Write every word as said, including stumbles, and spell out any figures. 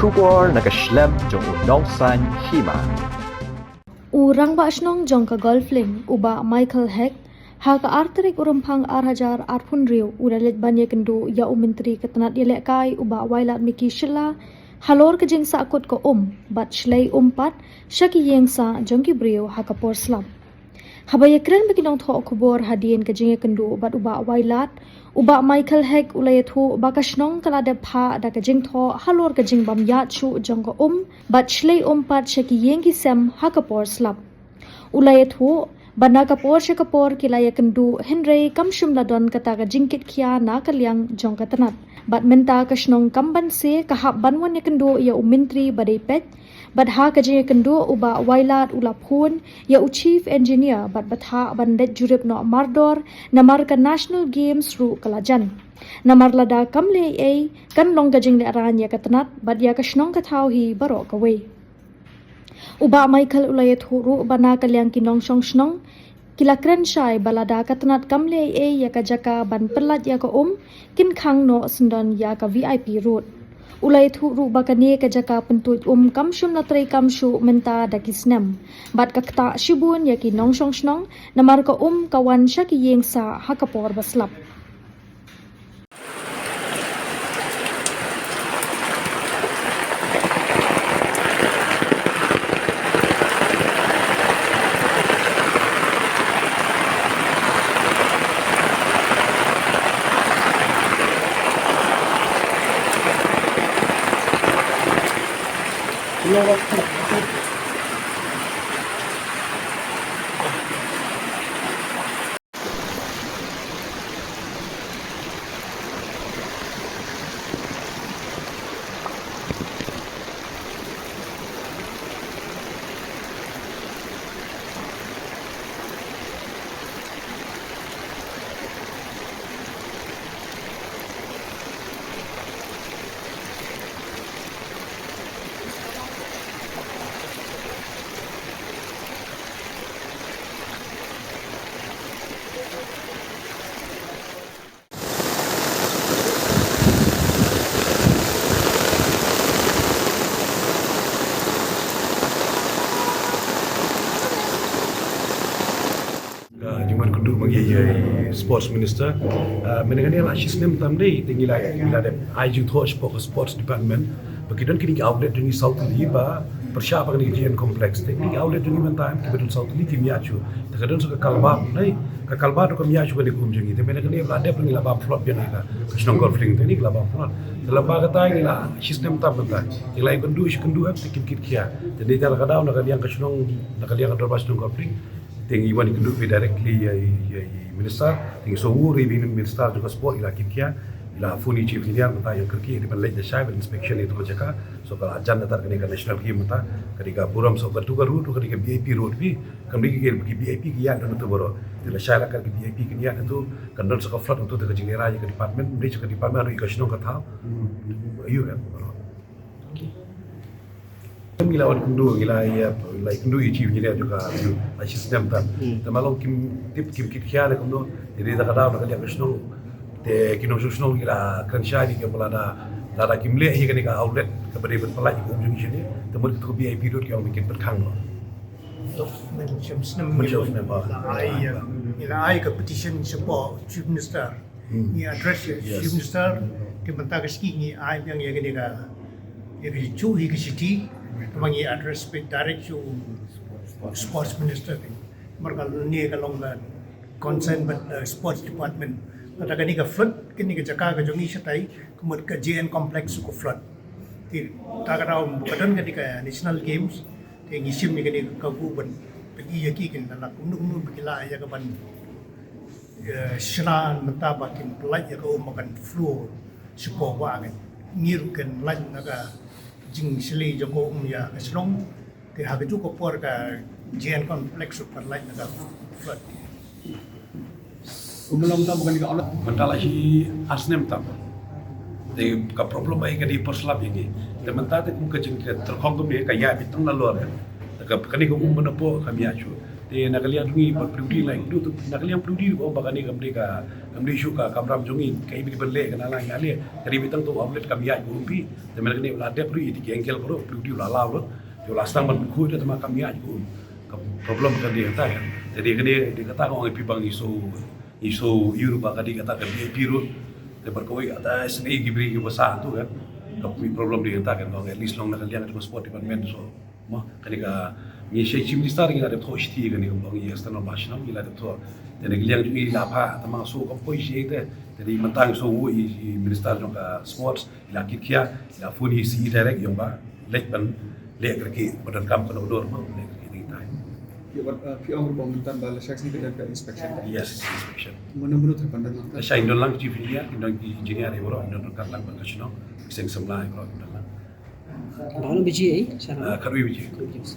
Khubor na ka shlem jong u Nongsaiñ Hima. U Rangbah Shnong jong ka Golf Link, u Bah Michael Hek, ha ka ar tarik u Rymphang ar hajar arphew hynriew, u la leit ban ïakynduh ïa u Myntri ka tnat ïalehkai, u Bah Wailadmiki Shylla, halor ka jingsahkut ka um bad shlei um pat sha ki ïing sah jong ki briew ha ka por slap. Haba ïakren bad ki nongthoh khubor hadien ka jingïakynduh bad u Bah Wailad, u Bah Michael Hek u la ïathuh ba ka shnong ka la dep phah da ka jingthoh halor ka jingbym ïaid shuh jong ka um bad shlei um pat sha ki ïing ki sem ha ka por slap. U la ïathuh ba na ka por sha ka por ki la ïakynduh, hynrei kam shym la don kata ka jingkitkhia na ka liang jong ka tnat. Bad mynta ka shnong kam banse ka hap ban wan ïakynduh ïa u Myntri ba dei peit. Bad ha ka jingïakynduh, u Bah Wailad u la phone ïa u Chief Engineer bad bthah ban leit jurip noh mardor, namar ka National Games ruh ka la jan. Namar lada kam leh ei ei, kan long ka jinglehrain ïa ka tnat bad ïa ka shnong ka thaw hi baroh kawei. U Bah Michael u la ïathuh ruh ba na ka liang ki nongshong shnong ki la kren shai ba lada ka tnat kam leh ei ei ïa ka jaka ban pynlait ïa ka um, kin khang noh syndon ïa ka V I P road. U la ïathuh ruh ba kane ka jaka pyntuid um kam shym la treikam shuh mynta da ki snem bad ka ktah shibun ïa ki nongshong shnong, namar ka um ka wan sha ki ïing sah ha ka por ba slap. Ka jingwan kynduh ma ngi ïa i Sports Minister. Ah, mynta kane la shi snem tam dei, te ngi la, ngi la dep ai jingthoh shapoh ka Sports Department ba ki don kine ki outlet jong ngi saw tylli ba pyrshah ba kane ka G N Complex. Te kine ki outlet jong ngi mynta kiba don saw tylli kim ïaid shuh. Te ka don sa ka culvert, dei, ka culvert ruh kam ïaid shuh kane ka um jong ngi. Te mynta kane la dep ngi la bam flood biang ïa ka, ka shnong Golf Link te ngi la bam flood. Te lada kata ngi la shi snem tam mynta. Ngi la ïakynduh shi kynduh, te kim kit khia. Te ngi la ka daw na ka liang ka shnong, na ka liang ka dorbar shnong Golf Link. Te ngi wan kynduh phi directly ïa i, ïa i minister, te ngi sngewbha ïa i minister jong ka sport i la kit khia, i la phone ïa i chief engineer mynta ïa kyrkieh ïa ban leit da shai ban inspection ïa tu ka jaka. So ka la jan na tar kane ka national game mynta, kane ka burom so ka tu ka road, kane ka V I P road phi, kam dei ki V I P ki ïaid na tu baroh. Te la shai la ka V I P ki ïaid na tu, kan don so ka flood na tu te ka jinglehrain ïa ka department, ym dei sha ka department, ïa ka shnong ka thaw. Ïa ka Ngi la wan kynduh, ngi la ïa, la kynduh ïa chief engineer jong ka, la shi snem tam. Hmm. Te ma long kim tip, kim kit khia ne kumno, te dei da ka daw na ka liang ka shnong. Te ki nongshong shnong ngi la kren shai ne ki ong ba lada, lada kim leh ïa kane ka outlet kaba dei ban pynlait ïa ka um jong ngi shane, te mut kito V I P road ki ong ba kin pynkhang noh. Tok, mynshem snem, mynshem snem, ah. La ai, eh, ngi la ai ka petition shapoh Chief Minister. Hmm. Ngi address ïa, yes, Chief Minister, te mynta ka sngi ngi ai biang ïa kane ka, ïa ka shuh hi ka city, te ma ngi address beit direct sha u Sports Minister. Namar kane ka long ka concern bad, eh, Sports Department. Kata kane ka flood, kane ka jaka ka jong ngi shatai, ka mut ka J N Complex ka flood. Te ta ka daw ba ka don kane ka National Games, te ngi shim ïa kane ka kabu ban pyni ïa ki kin da la kumno kumno ba ki lah ïa ka ban, eh, shna mynta ba kin pynlait ïa ka um ba kan flow shapoh wah kan. Ngi ruh kan lait na ka jingshlei jong ka um ïa ka shnong. Te ha kajuh ka por ka J N Complex ruh kan lait na ka flood. Kumno mynta ba kane ka outlet? Mynta la shi ar snem tam. Te ka problem ai ka dei por slap ïa ngi. Te mynta te kum ka jing ka tyrkhong kumne ka ïaid beit tang nalor. Te ka kane ka um ba napoh kam ïaid shuh. Te na ka liang jong ngi ba pli u dih lai, pli u dih, na ka liang pli u dih ba ong ba kane kam dei ka, kam dei shuh ka kamram jong ngi, ka i ba ki ban leh ka na lai nga leh, ka dei ba tang to outlet kam ïaid ba um phi. Te mynta kane la dep ruh ïa ki angle baroh, pli u dih la law ruh. Te la sdang ban khuid te ma kam ïaid ba um. Ka problem ka dei kata kan. Te dei kane dei kata ka ong ïa phi ba ngi so, ngi so ïoh ruh ba ka dei kata ka V I P ruh. Te bar kawei kata sngi ki briew ki ba sah tu kan. Ka problem dei kata kan, ka ong at least long na ka liang jong ka sport department so. Mo, kane ka, ngi shai Chief Minister ngi la dep thoh shithi kane ka, ngi external ba shnong ngi la dep thoh. Te na ka liang jong ngi la phah, te ma nga so kam poi shi te, te dei mynta ngi so u i, i Minister jong ka Sports, i la kit khia, i la phone i C E direct ïong ba leit ban leh kyrkieh, ba donkam kano dor mo, leh kyrkieh ding tai. Ïa, wat, uh, phi ong ruh ba mynta ba la shai sngi ka dei ka inspection. Yes, inspection. Mano mano te ban don lang. La shai don lang chief engineer, ki don ki engineer ïa baroh, don donkam lang ban ka shnong, ki seng samla ïa baroh don lang. Ba no baje ai? Ah, khatwei baje. Khatwei baje.